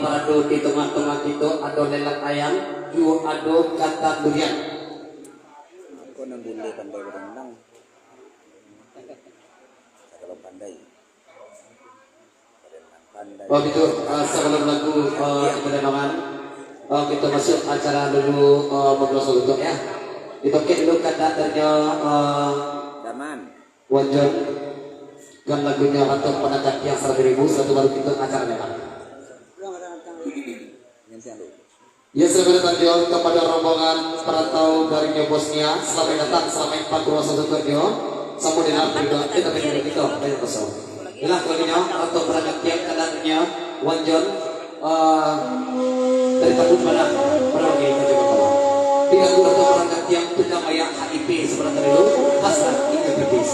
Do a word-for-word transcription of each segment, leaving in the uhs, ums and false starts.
Paradu di tongah-tongah kito ado lelak ayam, juo ado kata durian. Ako nan buleh pandai barandang. Kalau pandai. Kalau itu, eh, sebelum lagu, eh, kemenangan, eh, kita masuk acara dulu, eh, berdoa untuk ya. Kita oke dulu kata darinya, eh, Daman. Wajar. Kan lagunya Ratu Penangkap Tiang Seratus Ribu, satu baru kita acara memang. Yang siang dulu. Ya, selamat datang juga kepada rombongan perantau dari Nyo Bosnia. Selamat datang, selamat empat dua satu tujuh. Sambut dengan Afrika. Kita beri kita banyak kosong. Inilah lagunya atau perangkat tiang kadangnya Wanjon, eh, dari Tabun Badak, Merauke, Tanjung Bungkulu. Tidak dua atau perangkat tiang tukang ayak H I P sebenarnya dulu, hasrat ingat pipis.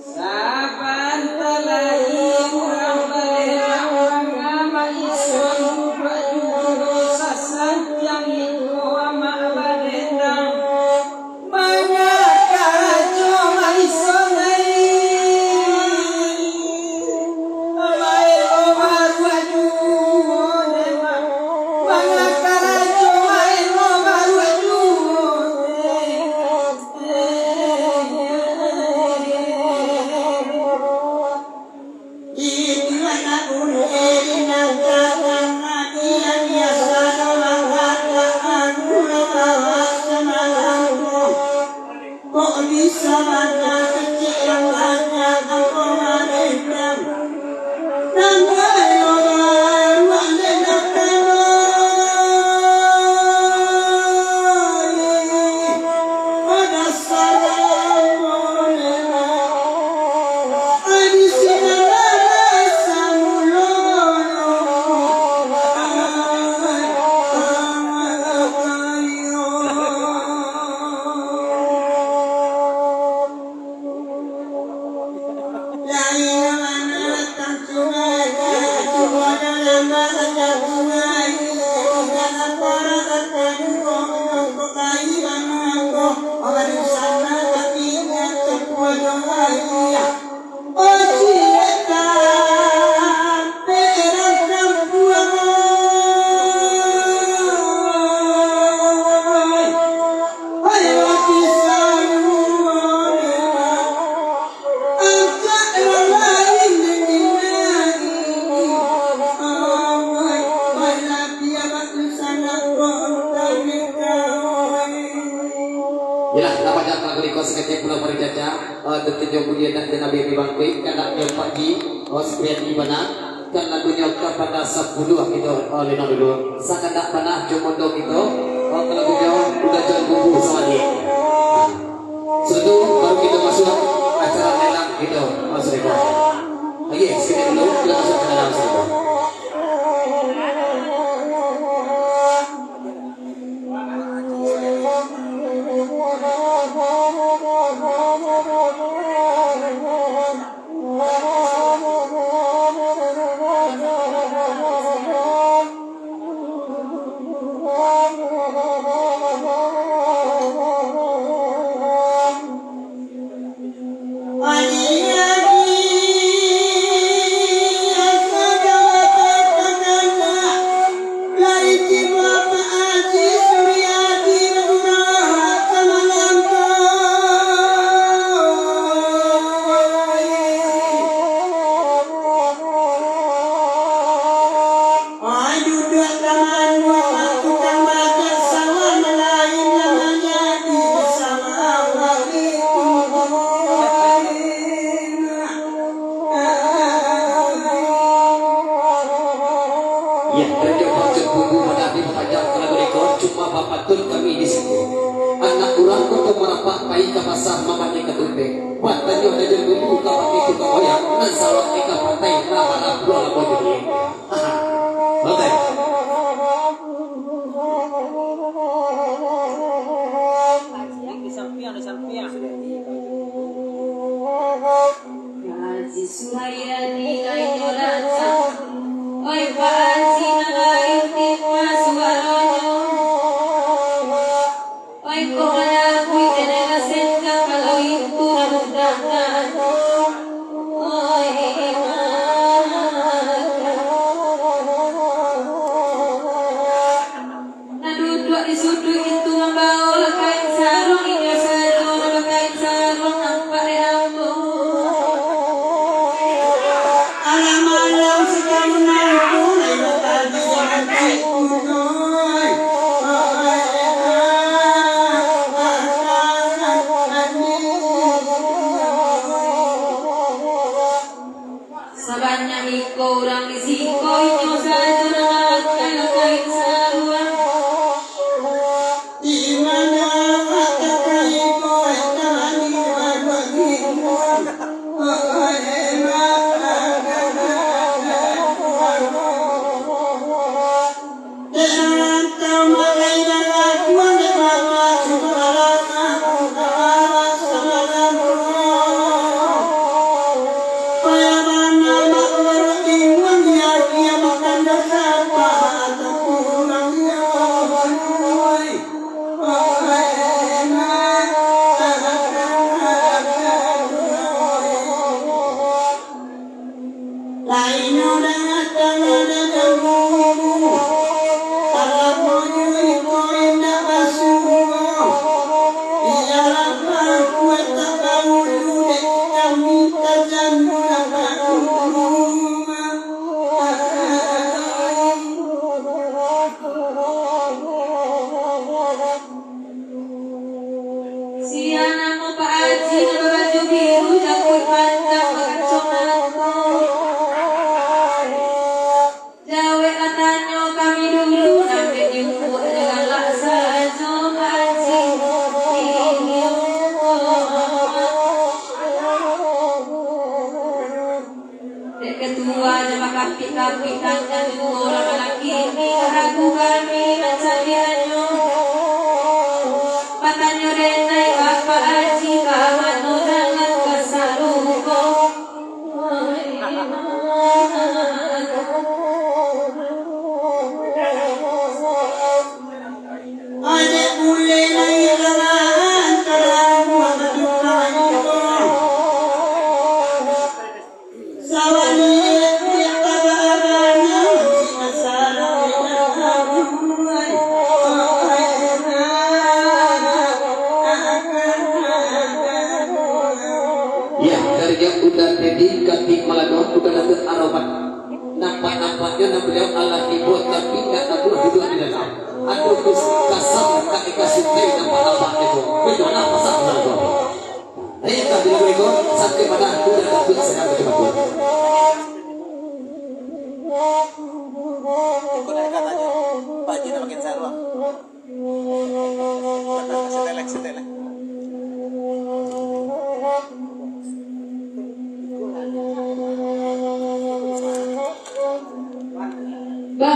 Saban talai urang baleh, urang nan ma-iso duduak juo, sasantiang iko amak badendang. Manga karajo ma-iso lai, bae lo baruak juo, manga karajo bae lo baruak juo. Kok bisa mangkecek yang banyak ambo malendang. Yalah, lah banyak lagu riko sakecek pulang mari caca. Eh, tentunyo bunyi dan jenabi bangkui, kandak nyo Pak Ji, oh, Supriyadi bana. Kan lagunyo Kapada Sapuluah kito, oh, lino dulu. Sakandak bana jo mondo kito, oh, lagunyo Udah Jan Bubu Sawali. Sudah tu, baru kito masuak acara lelang kito, oh, Seribu. Lagi, sini dulu, kito masuak ke dalam Seribu. Duduak ka manuak, tukang barakan sawah, malain lah manjadi sawah. Yah, karajo Pak Jan Bubu madah di Pak Jan kalau berikut, cuma bapantun kami di siko. Anak urang koto marapak, pai ka pasar mambali katumpek. Batanyo Jan Bubu ka patih tukang wayang, nan sawah di ka pantai, nan marah pulang lamo jadi. Oke. Di samping, di samping. Haji Suharyadi lain nyo datang. Oi, Pak Haji, nan lain ti masuaronyo. Oi, kok anak kuih nenek rasen ka kalau itu rambut datang. Oi,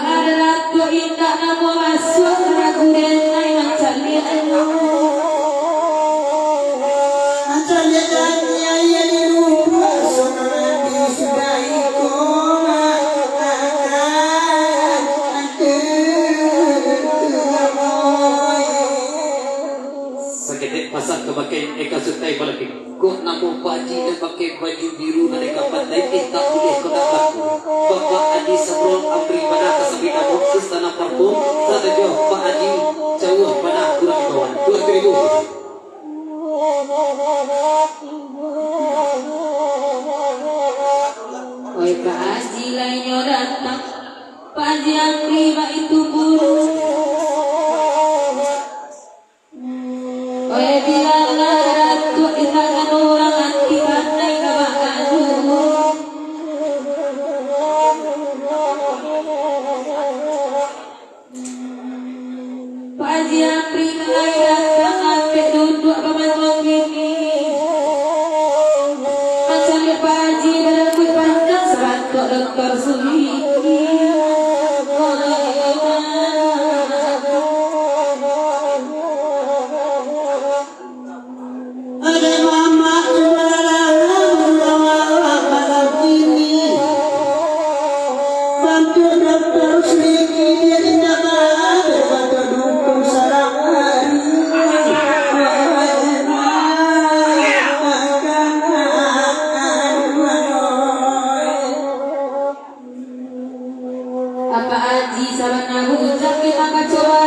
Ado Ratu indak namo masuak ragu denai mancaliak anu. Mancaliak daniaya di lubua sungai di sudah iko. Saketek pasan ka bakeh eka sutai balaki. Kok namo Pak Haji nan pakai baju biru nan ka pandai, eh, tak buliah kok tak laku. Bapak Haji Samron Amri Panah Kasabinamo Istana Parfum, sato jo Pak Haji jauah panah kurang kawan. Dua ribu. Oi, Pak Haji, lainyo datang. Pak Haji Amri baitu buru. Oi, bialah Ratu di tangan urang, ati pandai ka bakalu. Pak Haji Amri mulai datang, ampek duduak bamantuang kini. Mancaliak Pak Haji barambut panjang, sabantuak Doktor Suliki. Ade mamak tu balalang, malam kini. Bantuak Doktor Suliki, dia indak baaja, bantuak dukun sarang hari. Apak Haji sabana bujang di mangkacoba.